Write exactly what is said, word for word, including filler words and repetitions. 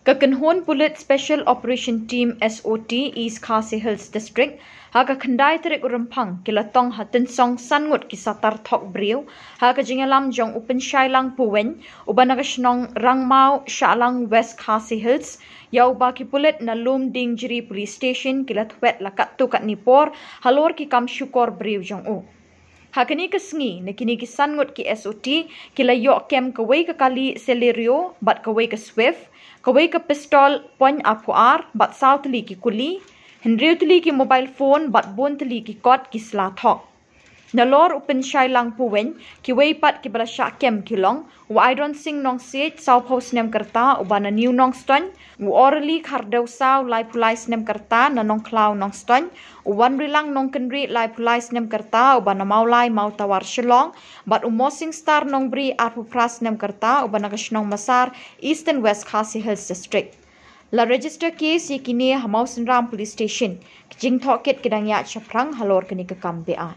Ka kynhun pulit Special Operation Team SOT East Khasi Hills District ha ka khyndai tarik u Rymphang ki la tong ha Tynsong san ngut ki satar thok briew ha ka jingïalam jong u Pynshailang Puwein uba na ka shnong Rangmaw, Shahlang, West Khasi Hills, ïa uba ki pulit na Lumdiengjri Police Station ki la thwet la katto katne por halor ki kam shukor briew jong u. Ha kane ka sngi na kine ki san ngut ki SOT ki la ïoh kem kawei ka kali Celerio bad kawei ka Swift, kawei ka pistol point arphew ar bad saw tylli ki kuli, hynriew tylli ki mobile phone bad bun tylli ki kot ki sla thok. Nalor u Pynshailang Puwein, kiwei pat kiba la shah kem ki long u Aidon Singh Nongsiej, sawphew snem ka rta, uba na New Nongstoiñ, u Orly Khardewsaw, laiphew lai snem ka rta, na Nongkhlaw Nongstoiñ, u Wanrilang Nongkynrih, laiphew lai snem ka rta, uba na Mawlai Mawtawar Shillong, bad u Mosing Star Nongbri, arphew phra snem ka rta, uba na ka shnong Masar, Eastern West Khasi Hills District. La register case ïa kine ha Mawsynram Police Station. Ki jingtohkit ki dang ïaid shaphrang halor kane ka kam beaiñ.